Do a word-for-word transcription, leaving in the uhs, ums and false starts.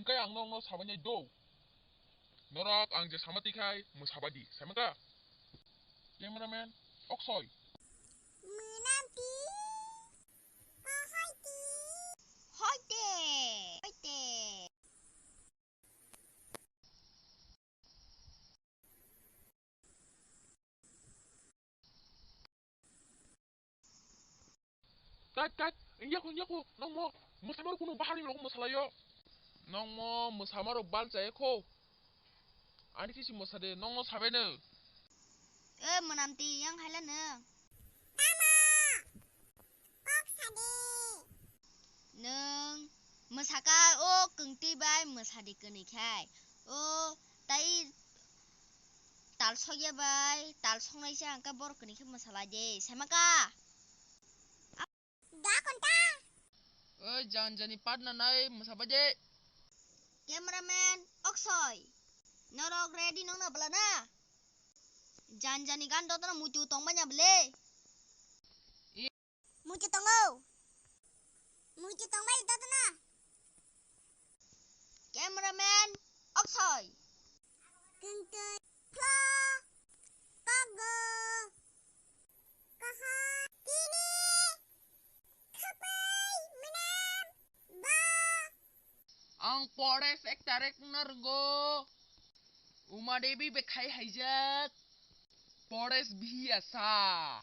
Hwnkhe ang nokno sabainai do. Norok ang je sama twi khai mwsaba di, sama ka? Cameraman, oksoi. Mwnam twi. Ko hoi twi. Hoi te. Hoi te. Tat, tat, yako, yako, nokmo mwsamaro kuno bahari rok mwsalayo. Nokmo mwsamaro bal chayakho. Ani kisi mwsade, nokmo sabeno. E, mwnam twi, yang haila nwng. Tamo? Kok sa di. Nwng mwsaka o kwngtwi bai mwsadi kwnwi khai. O tai tal sokya bai tal soknaisa hwnkhe borok kwnwi khe mwsalai de. Saima ka? Da konta? O jani jani partner nai mwsabai de. Cameraman, oksoi. Norok ready nokna bwla na? Jani jani gan dotana muitu tongmanya bwle. Muitu tongo. Muitu tongbai dotana. Cameraman, oksoi. Kengtoi. Pho. Kogo. Kaha. Tini. Khapai. Mwnam. Ba. Ang pores ek tarek nargo. Uma Devi bekhai haijak. Pores bihia sa.